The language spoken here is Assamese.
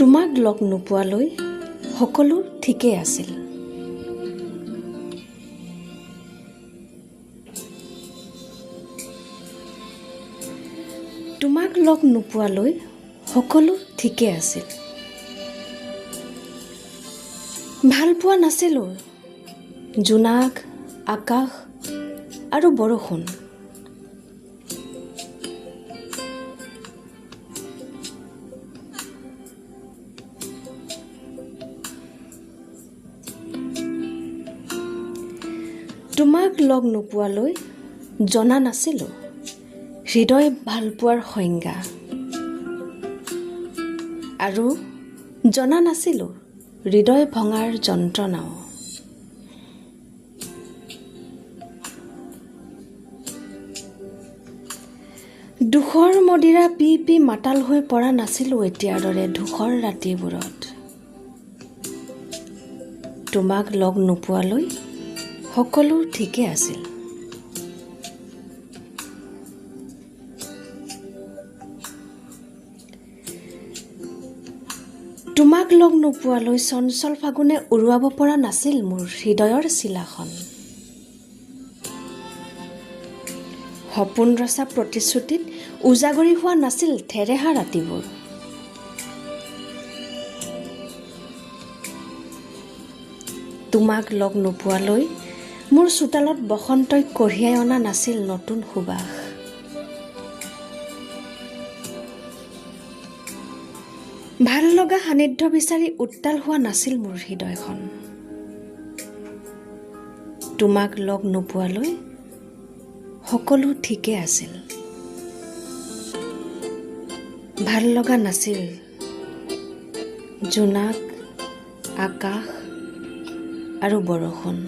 তোমাক লগ নোপোৱালৈ সকলো ঠিকেই আছিল। তোমাক লগ নোপোৱালৈ সকলো ঠিকে আছিল। ভাল পোৱা নাছিলোঁ জোনাক, আকাশ আৰু বৰষুণ। তোমাক লগ নোপোৱালৈ জনা নাছিলোঁ হৃদয় ভালপোৱাৰ সংজ্ঞা আৰু জনা নাছিলোঁ হৃদয় ভঙাৰ যন্ত্ৰণাও। দুখৰ মদিৰা পি পি মাতাল হৈ পৰা নাছিলোঁ এতিয়াৰ দৰে ধূসৰ ৰাতিবোৰত। তোমাক লগ নোপোৱালৈ সকলো ঠিকে আছিল। তোমাক লগ নোপোৱালৈ চঞ্চল ফাগুনে উৰুৱাব পৰা নাছিল মোৰ হৃদয়ৰ চিলাখন। সপোন ৰচা প্ৰতিশ্ৰুতিত উজাগৰী হোৱা নাছিল থেৰেহা ৰাতিবোৰ। তোমাক লগ নোপোৱালৈ মোৰ চোতালত বসন্তই কঢ়িয়াই অনা নাছিল নতুন সুবাস। ভাল লগা সান্নিধ্য বিচাৰি উত্তাল হোৱা নাছিল মোৰ হৃদয়খন। তোমাক লগ নোপোৱালৈ সকলো ঠিকে আছিল। ভাল লগা নাছিল জোনাক, আকাশ আৰু বৰষুণ।